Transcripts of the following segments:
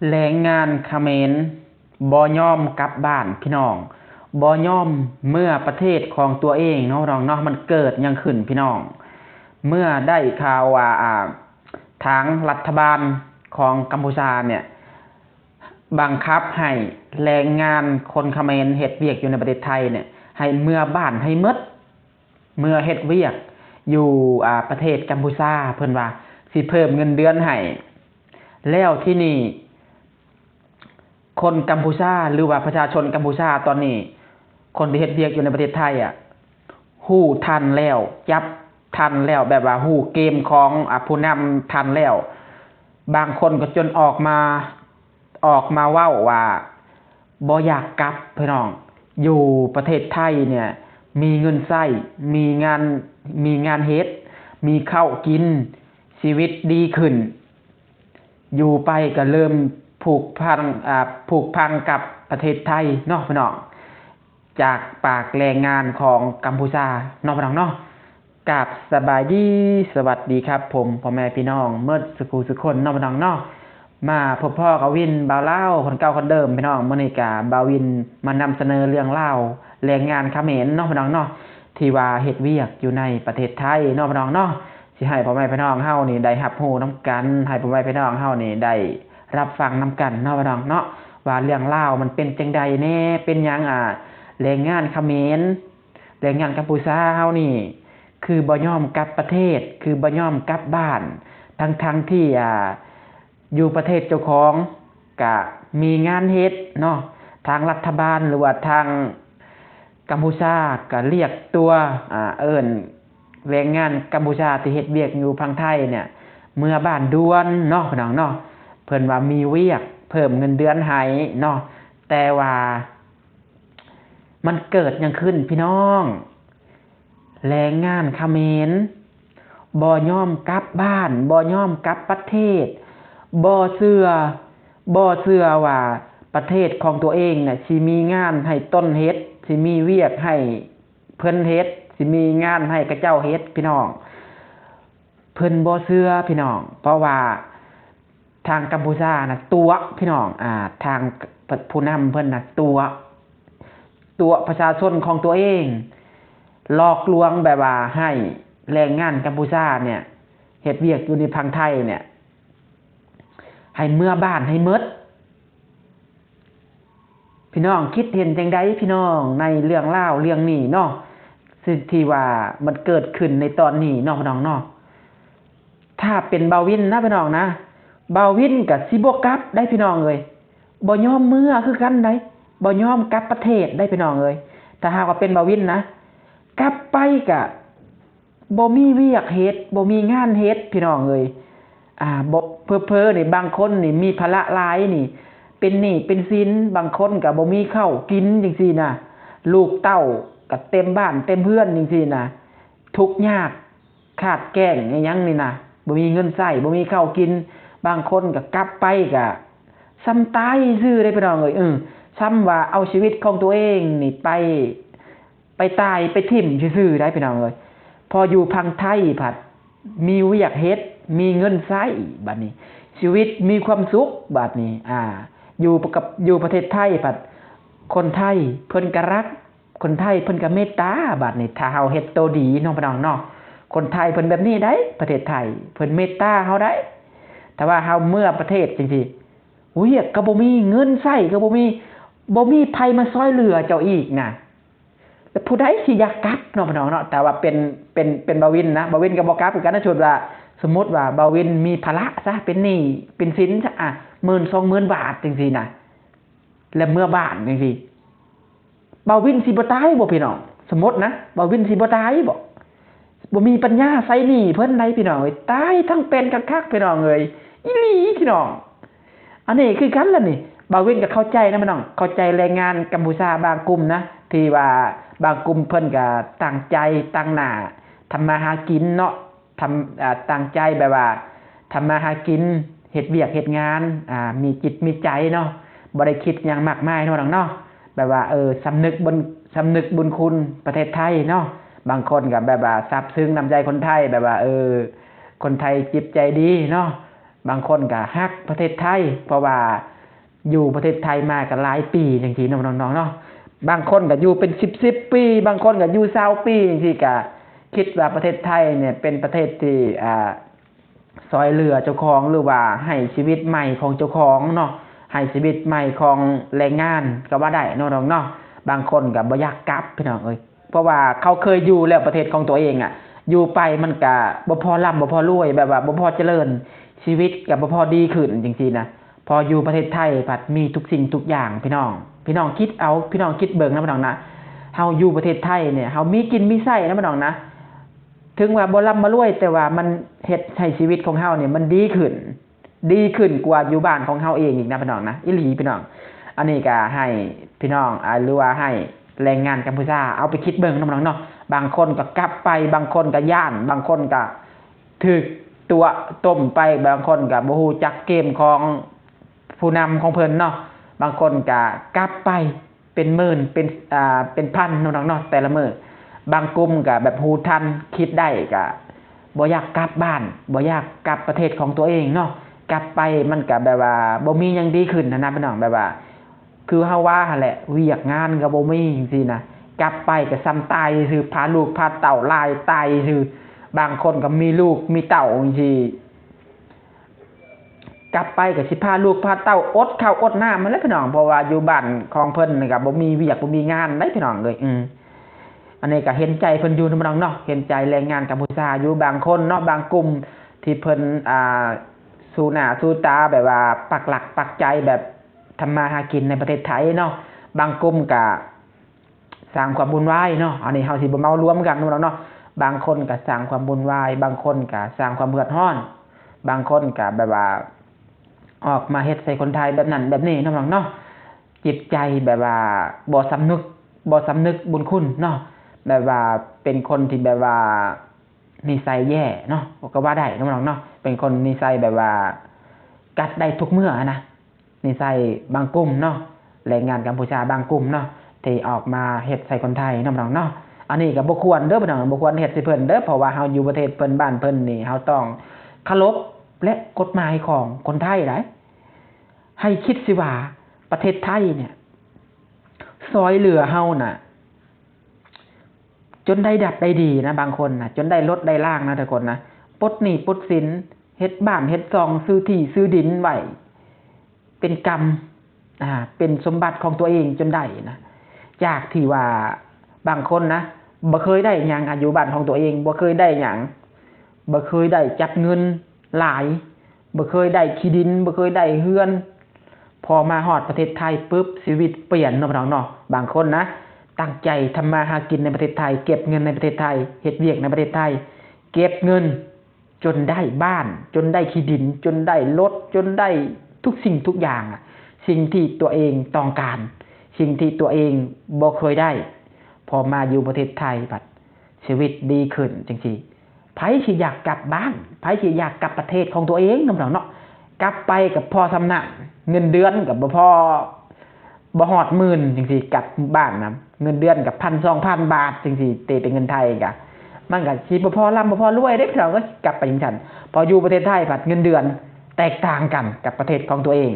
ແຮງງານຂະເໝນບໍ່ຍອມກັບບ້ານພີ່ນ້ອງ, ບໍ່ຍອມເມືອປະເທດຂອງຕົວເອງເນາະພີ່ນ້ອງເນາະ. ມັນເກີດຫຍັງຂຶ້ນພີ່ນ້ອງ? ເມື່ອໄດ້ຂ່າວວ່າ ອ່າ ທາງລັດຖະບານຂອງກຳປູຊາເນຍ ບັງຄັບໃຫ້ແຮງງານຄົນຂະເໝນເຮັດວຽກຢູ່ໃນປະເທດໄທເນຍ ໃຫ້ເມືອບ້ານໃຫ້ໝົດ, ເມືອເຮັດວຽກຢູ່ ອ່າ ປະເທດກຳປູຊາ, ເພິ່ນວ່າຊິເພີ່ມເງິນເດືອນໃຫ້. ແລ້ວທີນີ້ ຄົນກຳປູຊາ ຫຼືວ່າປະຊາຊົນກຳປູຊາຕອນນີ້ ຄົນທີ່ເຮັດວຽກຢູ່ໃນປະເທດໄທອະ ຮູ້ທັນແລ້ວ, ຈັບທັນແລ້ວ, ແບບວ່າຮູ້ເກມຂອງ ອາ ຜູ້ນຳທັນແລ້ວ. ບາງຄົນກໍຈົນອອກມາ ອອກມາເວົ້າວ່າບໍ່ຢາກກັບພີ່ນ້ອງ, ຢູ່ປະເທດໄທເນຍ ມີເງິນໃຊ້, ມີງານ, ມີງານເຮັດ, ມີເຂົ້າກິນ, ຊີວິດດີຂຶ້ນ. ຢູ່ໄປກໍເລີ່ມຜູກພັນ ອາ ຜູກພັນກັບປະເທດໄທເນາະພີ່ນ້ອງ, ຈາກປາກແຮງງານຂອງກຳປູຊາເນາະພີ່ນ້ອງເນາະ. ກາບສະບາຍດີ ສະຫວັດດີຄັບຜົມ ພໍ່ແມ່ພີ່ນ້ອງໝົດສຸຂູສຸຄົນເນາະພີ່ນ້ອງເນາະ. ມາພົບພໍ້ກັບວິນ ບ່າວລາວ ຄົນເກົ່າຄົນເດີມພີ່ນ້ອງ. ມື້ນີ້ກະບ່າວວິນມານຳສະເໜີເລື່ອງລາວແຮງງານຂະເໝນເນາະພີ່ນ້ອງເນາະ, ທີ່ວ່າເຮັດວຽກຢູ່ໃນປະເທດໄທເນາະພີ່ນ້ອງເນາະ. ຊິໃຫ້ພໍ່ແມ່ພີ່ນ້ອງເຮົານີ້ໄດ້ຮັບຮູ້ນຳກັນ, ໃຫ້ພໍ່ແມ່ພີ່ນ້ອງເຮົານີ້ໄດ້ຮັບຟັງນຳກັນເນາະພີ່ນ້ອງເນາະ, ວ່າເລື່ອງລາວມັນເປັນຈັ່ງໃດແດ່, ເປັນຫຍັງ ອາ ແຮງງານຂະເໝນ ແຮງງານກຳປູຊາເຮົານີ້ ຄືບໍ່ຍອມກັບປະເທດ, ຄືບໍ່ຍອມກັບບ້ານ, ທັງໆທີ່ ອາ ຢູ່ປະເທດເຈົ້າຂອງກະມີງານເຮັດເນາະ, ທາງລັດຖະບານ ຫຼືວ່າທາງກຳປູຊາກະລຽກຕົວ ອາ ເອີ້ນແຮງງານກຳປູຊາທີ່ເຮັດວຽກຢູ່ຝັ່ງໄທເນຍ ເມືອບ້ານດ່ວນເນາະພີ່ນ້ອງເນາະ. ເພິ່ນວ່າມີວຽກເພີ່ມເງິນເດືອນໃຫ້ເນາະ, ແຕ່ວ່າ ມັນເກີດຫຍັງຂຶ້ນພີ່ນ້ອງ? ແຮງງານຂະເໝນບໍ່ຍອມກັບບ້ານ, ບໍ່ຍອມກັບປະເທດ, ບໍ່ເຊື່ອ, ບໍ່ເຊື່ອວ່າປະເທດຂອງຕົວເອງນະ ຊິມີງານໃຫ້ຕົນເຮັດ, ຊິມີວຽກໃຫ້ເພິ່ນເຮັດ, ຊິມີງານໃຫ້ເຂົາເຈົ້າເຮັດພີ່ນ້ອງ. ເພິ່ນບໍ່ເຊື່ອພີ່ນ້ອງ, ເພາະວ່າທາງກຳປູຊານະຕົວະພີ່ນ້ອງ, ອາ ທາງ ພ- ຜູ້ນຳເພິ່ນນະຕົວະ, ຕົວະປະຊາຊົນຂອງຕົວເອງ, ຫຼອກລວງແບບວ່າໃຫ້ແຮງງານກຳປູຊາເນຍ ເຮັດວຽກຢູ່ໃນຝັ່ງໄທເນຍ ໃຫ້ເມືອບ້ານໃຫ້ໝົດ. ພີ່ນ້ອງຄິດເຫັນຈັ່ງໃດພີ່ນ້ອງ ໃນເລື່ອງລາວເລື່ອງນີ້ເນາະ ທີ່ວ່າມັນເກີດຂຶ້ນໃນຕອນນີ້ເນາະພີ່ນ້ອງເນາະ? ຖ້າເປັນບ່າວວິນນະພີ່ນ້ອງນະ, ບ່າວວິນກະຊິບໍ່ກັບໄດ໋ພີ່ນ້ອງເອີຍ, ບໍ່ຍອມເມືອຄືກັນໄດ໋, ບໍ່ຍອມກັບປະເທດໄດ໋ພີ່ນ້ອງເອີຍ. ຖ້າຫາກວ່າເປັນບ່າວວິນນະ, ກັບໄປກະ ບໍ່ມີວຽກເຮັດ, ບໍ່ມີງານເຮັດພີ່ນ້ອງເອີຍ. ອາ ບໍ່ ເຜີໆນີ້ ບາງຄົນນີ້ມີພາລະຫຼາຍນີ້ ເປັນໜີ້ເປັນສິນ, ບາງຄົນກໍບໍ່ມີເຂົ້າກິນຈັ່ງຊີ້ນະ, ລູກເຕົ້າກໍເຕັມບ້ານເຕັມເຮືອນຈັ່ງຊີ້ນະ, ທຸກຍາກຂາດແຄ້ນອີ່ຫຍັງນີ້ນະ, ບໍ່ມີເງິນໃຊ້, ບໍ່ມີເຂົ້າກິນ. ບາງຄົນກໍກັບໄປກໍສ່ຳຕາຍຊື່ເດ້ພີ່ນ້ອງເອີຍ, ເອີ ສ່ຳວ່າເອົາຊີວິດຂອງຕົວເອງນີ້ໄປ ໄປຕາຍໄປຖິ້ມຊື່ໆໄດ໋ພີ່ນ້ອງເອີຍ. ພໍຢູ່ຝັ່ງໄທພັດມີວຽກເຮັດ ມີເງິນໃຊ້, ບັດນີ້ຊີວິດມີຄວາມສຸກ, ບັດນີ້ ອາ ຢູ່ກັບ ຢູ່ປະເທດໄທພັດ ຄົນໄທເພິ່ນກໍຮັກ, ຄົນໄທເພິ່ນກໍເມດຕາ. ບັດນີ້ຖ້າເຮົາເຮັດໂຕດີເນາະພີ່ນ້ອງເນາະ, ຄົນໄທເພິ່ນແບບນີ້ໄດ໋ ປະເທດໄທເພິ່ນເມດຕາເຮົາໄດ໋. ແຕ່ວ່າເຮົາເມືອປະເທດຈັ່ງຊີ້ ວຽກກໍບໍ່ມີ, ເງິນໃຊ້ກໍບໍ່ມີ, ບໍ່ມີໃຜມາຊ່ອຍເຫຼືອເຈົ້າອີກນະ. ແລ້ວຜູ້ໃດຊິຢາກກັບເນາະພີ່ນ້ອງເນາະ? ແຕ່ວ່າເປັນ ເປັນ ເປັນບ່າວວິນນະ, ບ່າວວິນກໍບໍ່ກັບຄືກັນນະ. ສົມມຸດວ່າ ສົມມຸດວ່າບ່າວວິນມີພາລະຊະ, ເປັນໜີ້ເປັນສິນຊະ ອາ ໝື່ນສອງໝື່ນບາດຈັ່ງຊີ້ນະ, ແລ້ວເມືອບ້ານຈັ່ງຊີ້ ບ່າວວິນຊິບໍ່ຕາຍບໍ່ພີ່ນ້ອງ? ສົມມຸດນະ, ບ່າວວິນຊິບໍ່ຕາຍບໍ່? ບໍ່ມີປັນຍາໃຊ້ໜີ້ເພິ່ນໄດ໋ພີ່ນ້ອງເອີຍ, ຕາຍທັງເປັນຄັກໆພີ່ນ້ອງເອີຍ, ອີ່ຫຼີພີ່ນ້ອງ. ອັນນີ້ຄືກັນລະນີ້, ບ່າວວິນກໍເຂົ້າໃຈນະພີ່ນ້ອງ, ເຂົ້າໃຈແຮງງານກຳປູຊາບາງກຸ່ມນະ, ທີ່ວ່າບາງກຸ່ມເພິ່ນກໍຕັ້ງໃຈຕັ້ງໜ້າທຳມາຫາກິນເນາະ, ທຳ ອາ ຕັ້ງໃຈແບບວ່າທຳມາຫາກິນ, ເຮັດວຽກເຮັດງານ, ອາ ມີຈິດມີໃຈເນາະ, ບໍ່ໄດ້ຄິດຫຍັງມາກມາຍເນາະພີ່ນ້ອງເນາະ. ແບບວ່າ ເອີ ສຳນຶກບຸນ ສຳນຶກບຸນຄຸນປະເທດໄທເນາະ. ບາງຄົນກໍແບບວ່າຊາບຊຶ້ງນ້ຳໃຈຄົນໄທ, ແບບວ່າ ເອີ ຄົນໄທຈິດໃຈດີເນາະ. ບາງຄົນກໍຮັກປະເທດໄທ ເພາະວ່າຢູ່ປະເທດໄທມາກໍຫຼາຍປີຈັ່ງຊີ້ເນາະ ນ້ອງໆເນາະ. ບາງຄົນກໍຢູ່ເປັນສິບສິບປີ ບາງຄົນກໍຢູ່ຊາວປີຈັ່ງຊີ້ ກໍຄິດວ່າປະເທດໄທນີ້ເປັນປະເທດທີ່ ອ່າ ຊ່ອຍເຫຼືອເຈົ້າຂອງ ຫຼືວ່າໃຫ້ຊີວິດໃໝ່ຂອງເຈົ້າຂອງເນາະ ໃຫ້ຊີວິດໃໝ່ຂອງແຮງງານກໍວ່າໄດ້ເນາະ ນ້ອງເນາະ. ບາງຄົນກໍບໍ່ຢາກກັບ ພີ່ນ້ອງເອີຍ ເພາະວ່າເຂົາເຄີຍຢູ່ແລ້ວປະເທດຂອງຕົວເອງອະ ຢູ່ໄປມັນກະບໍ່ພໍລ່ຳບໍ່ພໍລວຍ ແບບວ່າບໍ່ພໍຈະເລີນ ຊີວິດກະບໍ່ພໍດີຂຶ້ນຈັ່ງຊີ້ນະ. ພໍຢູ່ປະເທດໄທພັດມີທຸກສິ່ງທຸກຢ່າງ ພີ່ນ້ອງ ພີ່ນ້ອງຄິດເອົາ ພີ່ນ້ອງຄິດເບິ່ງນະ ພີ່ນ້ອງນະ. ເຮົາຢູ່ປະເທດໄທນີ້ ເຮົາມີກິນມີໃຊ້ນະ ພີ່ນ້ອງນະ. ເຖິງວ່າບໍ່ລ່ຳບໍ່ລວຍ ແຕ່ວ່າມັນເຮັດໃຫ້ຊີວິດຂອງເຮົານີ້ມັນດີຂຶ້ນ ດີຂຶ້ນກວ່າຢູ່ບ້ານຂອງເຮົາເອງອີກນະ ພີ່ນ້ອງນະ ອີ່ຫຼີ ພີ່ນ້ອງ. ອັນນີ້ກໍໃຫ້ພີ່ນ້ອງ ອາ ຫຼືວ່າໃຫ້ແຮງງານກຳປູເຈຍເອົາໄປຄິດເບິ່ງນຳ ພີ່ນ້ອງເນາະ. ບາງຄົນກໍກັບໄປ ບາງຄົນກໍຢ້ານ ບາງຄົນກໍຖືກຕົວະຕົ້ມໄປ ບາງຄົນກໍບໍ່ຮູ້ຈັກເກມຂອງຜູ້ນຳຂອງເພິ່ນເນາະ. ບາງຄົນກໍກັບໄປ ເປັນໝື່ນ ເປັນ ອ່າ ເປັນພັນເນາະ ພີ່ນ້ອງເນາະ ແຕ່ລະມື້. ບາງກຸ່ມກໍແບບຮູ້ທັນ ຄິດໄດ້ ກໍບໍ່ຢາກກັບບ້ານ ບໍ່ຢາກກັບປະເທດຂອງຕົວເອງເນາະ. ກັບໄປມັນກໍແບບວ່າບໍ່ມີຫຍັງດີຂຶ້ນຫັ້ນນະ ພີ່ນ້ອງ. ແບບວ່າຄືເຮົາວ່າຫັ້ນແຫຼະ ວຽກງານກໍບໍ່ມີຈັ່ງຊີ້ນະ. ກັບໄປກໍສ່ຳຕາຍຊື່ໆ ພາລູກພາເຕົ້າຫຼາຍຕາຍຊື່ໆ. ບາງຄົນກໍມີລູກມີເຕົ້າຈັ່ງຊີ້ ກັບໄປກໍຊິພາລູກພາເຕົ້າອົດເຂົ້າອົດນ້ຳຫັ້ນແຫຼະ ພີ່ນ້ອງ ເພາະວ່າຢູ່ບ້ານຂອງເພິ່ນນີ້ກໍບໍ່ມີວຽກບໍ່ມີງານໃດ໋ ພີ່ນ້ອງເອີຍ. ອືມ ອັນນີ້ກໍເຫັນໃຈເພິ່ນຢູ່ນຳ ພີ່ນ້ອງເນາະ ເຫັນໃຈແຮງງານກຳປູເຈຍຢູ່. ບາງຄົນເນາະ ບາງກຸ່ມທີ່ເພິ່ນ ອ່າ ສູ້ໜ້າສູ້ຕາ ແບບວ່າປັກຫຼັກປັກໃຈ ແບບທຳມາຫາກິນໃນປະເທດໄທເນາະ ບາງກຸ່ມກໍ ສ້າງຄວາມວຸ່ນວາຍເນາະ. ອັນນີ້ເຮົາຊິບໍ່ເໝົາລວມກັນເນາະ ພີ່ນ້ອງເນາະ. ບາງຄົນກໍສ້າງຄວາມວຸ່ນວາຍ ບາງຄົນກໍສ້າງຄວາມເດືອດຮ້ອນ ບາງຄົນກໍແບບວ່າອອກມາເຮັດໃສ່ຄົນໄທແບບນັ້ນແບບນີ້ເນາະ ພີ່ນ້ອງເນາະ. ຈິດໃຈແບບວ່າບໍ່ສຳນຶກ ບໍ່ສຳນຶກບຸນຄຸນເນາະ ແບບວ່າເປັນຄົນທີ່ແບບວ່ານິໄສແຍ່ເນາະ ກໍວ່າໄດ້ເນາະ ພີ່ນ້ອງເນາະ. ເປັນຄົນນິໄສແບບວ່າກັດໄດ້ທຸກເມື່ອຫັ້ນນະ. ນິໄສບາງກຸ່ມເນາະ ແຮງງານກຳປູເຈຍບາງກຸ່ມເນາະ ທີ່ອອກມາເຮັດໃສ່ຄົນໄທເນາະ ພີ່ນ້ອງເນາະ. ອັນນີ້ກໍບໍ່ຄວນເດີ ພີ່ນ້ອງ ບໍ່ຄວນເຮັດໃສ່ເພິ່ນເດີ ເພາະວ່າເຮົາຢູ່ປະເທດເພິ່ນບ້ານເພິ່ນນີ້ ເຮົາຕ້ອງເຄົາລົບ ແລະ ກົດໝາຍຂອງຄົນໄທໄດ໋. ໃຫ້ຄິດຊິວ່າປະເທດໄທນີ້ຊ່ອຍເຫຼືອເຮົານະ ຈົນໄດ້ດັບໄດ້ດີນະ ບາງຄົນນະ ຈົນໄດ້ລົດໄດ້ລາງນະ ທຸກຄົນນະ ປົດໜີ້ປົດສິນ ເຮັດບ້ານເຮັດຊ່ອງ ຊື້ທີ່ຊື້ດິນໄວ້ ເປັນກຳ ອ່າ ເປັນສົມບັດຂອງຕົວເອງຈົນໄດ້ນະ. ຈາກທີ່ວ່າບາງຄົນນະ ບໍ່ເຄີຍໄດ້ຫຍັງ ອາ ຢູ່ບ້ານຂອງຕົວເອງ ບໍ່ເຄີຍໄດ້ຫຍັງ ບໍ່ເຄີຍໄດ້ຈັບເງິນຫຼາຍ ບໍ່ເຄີຍໄດ້ທີ່ດິນ ບໍ່ເຄີຍໄດ້ເຮືອນ ພໍມາຮອດປະເທດໄທປຶບ ຊີວິດປ່ຽນເນາະ ພີ່ນ້ອງເນາະ. ບາງຄົນນະ ຕັ້ງໃຈທຳມາຫາກິນໃນປະເທດໄທ ເກັບເງິນໃນປະເທດໄທ ເຮັດວຽກໃນປະເທດໄທ ເກັບເງິນ ຈົນໄດ້ບ້ານ ຈົນໄດ້ທີ່ດິນ ຈົນໄດ້ລົດ ຈົນໄດ້ທຸກສິ່ງທຸກຢ່າງ ສິ່ງທີ່ຕົວເອງຕ້ອງການ ສິ່ງທີ່ຕົວເອງບໍ່ເຄີຍໄດ້. ພໍມາຢູ່ປະເທດໄທບັດຊີວິດດີຂຶ້ນຈັ່ງຊີ້ ໃຜຊິຢາກກັບບ້ານ ໃຜຊິຢາກກັບປະເທດຂອງຕົວເອງນຳ ພີ່ນ້ອງເນາະ. ກັບໄປກໍພໍສ່ຳນັ້ນ ເງິນເດືອນກໍບໍ່ພໍ ບໍ່ຮອດໝື່ນຈັ່ງຊີ້ ກັບບ້ານນະ ເງິນເດືອນກໍພັນສອງພັນບາດຈັ່ງຊີ້ ຕີເປັນເງິນໄທກໍ ມັນກໍຊິບໍ່ພໍລ່ຳບໍ່ພໍລວຍເດ້ ພີ່ນ້ອງເອີຍ ກັບໄປຈັ່ງຊັ້ນ. ພໍຢູ່ປະເທດໄທພັດເງິນເດືອນແຕກຕ່າງກັນກັບປະເທດຂອງຕົວເອງ.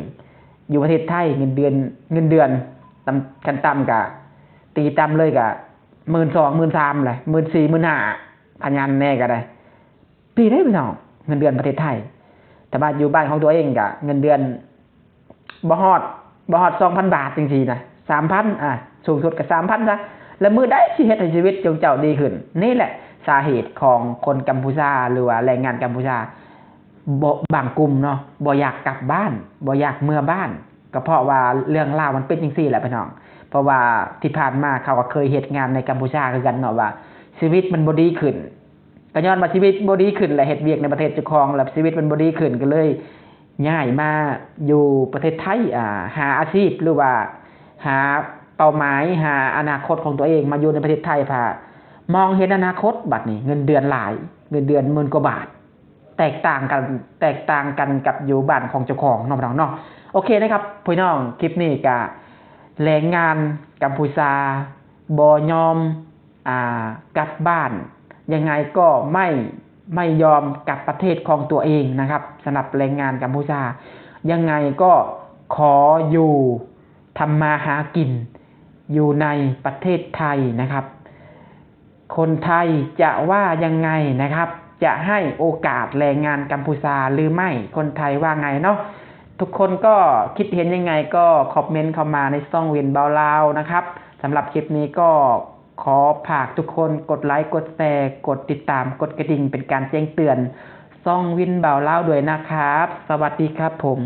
ຢູ່ປະເທດໄທເງິນເດືອນ ເງິນເດືອນຕ່ຳ ຂັ້ນຕ່ຳກໍ ຕີຕ່ຳເລີຍກໍໝື່ນສອງ ໝື່ນສາມແຫຼະ ໝື່ນສີ່ ໝື່ນຫ້າ ຂະຫຍັນແດ່ກໍໄດ້ ດີເດ້ພີ່ນ້ອງ ເງິນເດືອນປະເທດໄທ. ແຕ່ວ່າຢູ່ບ້ານຂອງຕົວເອງກະເງິນເດືອນບໍ່ຮອດ ບໍ່ຮອດສອງພັນບາດຈັ່ງຊີ້ນະ ສາມພັນ ອ່າ ສູງສຸດກະສາມພັນຊະ. ແລ້ວມື້ໃດຊິເຮັດໃຫ້ຊີວິດຂອງເຈົ້າດີຂຶ້ນ? ນີ້ແຫຼະສາເຫດຂອງຄົນກຳປູເຈຍ ຫຼືວ່າແຮງງານກຳປູເຈຍ ບໍ່ ບາງກຸ່ມເນາະ ບໍ່ຢາກກັບບ້ານ ບໍ່ຢາກເມືອບ້ານ ກໍເພາະວ່າເລື່ອງລາວມັນເປັນຈັ່ງຊີ້ແຫຼະພີ່ນ້ອງ. ເພາະວ່າທີ່ຜ່ານມາເຂົາກໍເຄີຍເຮັດງານໃນກຳປູເຈຍຄືກັນເນາະ ວ່າຊີວິດມັນບໍ່ດີຂຶ້ນ ກໍຍ້ອນວ່າຊີວິດບໍ່ດີຂຶ້ນ ແລະ ເຮັດວຽກໃນປະເທດເຈົ້າຂອງ ແລ້ວຊີວິດມັນບໍ່ດີຂຶ້ນ ກໍເລີຍຍ້າຍມາຢູ່ປະເທດໄທ ອ່າ ຫາອາຊີບ ຫຼືວ່າຫາເປົ້າໝາຍ ຫາອະນາຄົດຂອງຕົວເອງ ມາຢູ່ໃນປະເທດໄທ ພະມອງເຫັນອະນາຄົດ ບັດນີ້ເງິນເດືອນຫຼາຍ ເງິນເດືອນໝື່ນກວ່າບາດ ແຕກຕ່າງກັນ ແຕກຕ່າງກັນກັບຢູ່ບ້ານຂອງເຈົ້າຂອງເນາະ ພີ່ນ້ອງເນາະ. ໂອເຄນະຄັບ ພີ່ນ້ອງ ຄລິບນີ້ກະແຮງງານກຳປູເຈຍບໍ່ຍອມ ອ່າ ກັບບ້ານ ຍັງໄງກໍໄມ່ ไม่ยอมกลับประเทศของตัวเองนะครับ สำหรับแรงงานกัมพูชา ยังไงก็ขออยู่ทำมาหากินอยู่ในประเทศไทยนะครับ คนไทยจะว่ายังไงนะครับ จะให้โอกาสแรงงานกัมพูชาหรือไม่ คนไทยว่าไงเนาะ ทุกคนก็คิดเห็นยังไงก็คอมเมนต์เข้ามาในช่องวินบ่าวลาวนะครับ สำหรับคลิปนี้ก็ขอฝากทุกคนกดไลค์ กดแชร์ กดติดตาม กดกระดิ่งเป็นการแจ้งเตือนช่องวินบ่าวลาวด้วยนะครับ สวัสดีครับผม